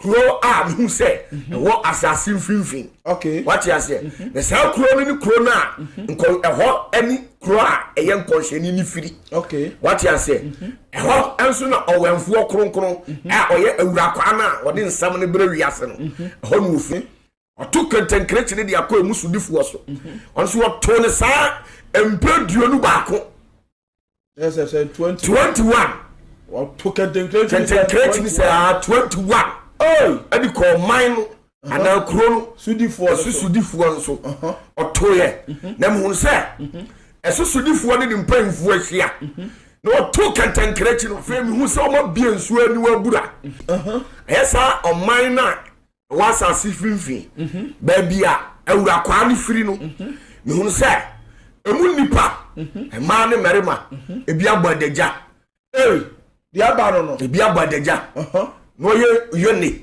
Kuro a mehu sɛ ɛwɔ asase mfimfini. Wate aseɛ? Na saa kuro no ne kuro no a nkɔ ɛhɔ ne kuro a ɛyɛ nkɔnhyɛni ne firi. Wate aseɛ? Ɛhɔ nso na ɔwɛnfoɔ kronkron a ɔyɛ awurakwaa no a ɔde nsɛm no brɛ wiase no, ɛhɔ na ɔfiri. Ɔto kɛntɛnkerekye no de akɔ emu sodifoɔ so. Ɔno nso ɔtoo no saa mpɛ 21. 21. Ɔto kɛntɛnkerekye kɛntɛnkerekye sɛ aa 21. Ɛde kɔ ɔman no anaa kuro no sodifoɔ ɛso sodifoɔ nso ɔtoyɛ. Na muhu sɛ ɛso sodifoɔ ne ne mpanyinfoɔ ahyia na ɔto kɛntɛnkerekye no. Afei mehu sɛ ɔma bie nsuo aniwa abura. Ɛyɛ saa ɔman no a ɛwɔ asase mfimfini, baabi a awurakwaa no firi no, mehunu sɛ emu nnipa, mmaa ne mmarima, ebi abɔ adagya. Ee, deɛ aba no. Ebi abɔ adagya na ɔyɛ yɔne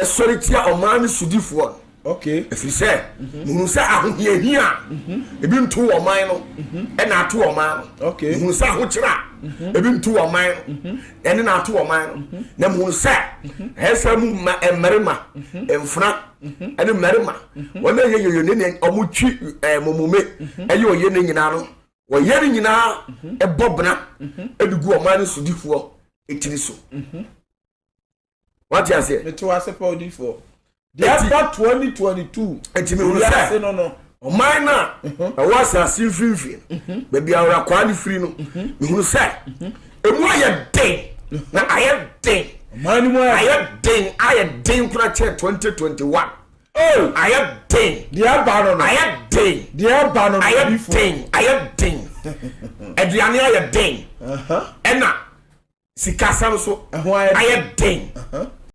ɛsɔre tia ɔman no sodifoɔ no, ɛfiri sɛ mehunu sɛ ahohiahia a ebi nto ɔman no ɛna ato ɔman no. Mehunu sɛ ahokyerɛ a ebi nto ɔman no ɛne na ato ɔman no. Na mehunu sɛ ɛyɛ sɛ mu mma mmarima mfena ɛne mmarima wɔn a ɛyɛ yoyo ne ɔmo twi mɔmɔme ɛyɛ ɔyɛ ne nyinaa no, wɔyɛ ne nyinaa ɛbɔ bena ɛde gu ɔman no sodifoɔ etiri so. Wate aseɛ? Mete wase pa, odifoɔ. Deɛ aba 2022. Eti mehunu sɛ no no ɔman no a ɛwɔ asase mfimfini no, baabi a awurakwaa no firi no, mehunu sɛ emu ayɛ den na ayɛ den. Ɔman no mu ayɛ ayɛ den, ayɛ den kora kyɛn 2021. Ayɛ den. Deɛ aba no no. Ayɛ den. Deɛ aba no no. Ayɛ odifoɔ. den, ayɛ den. Aduane ayɛ den, ɛna sikasɛm so ɛho ayɛ ayɛ den.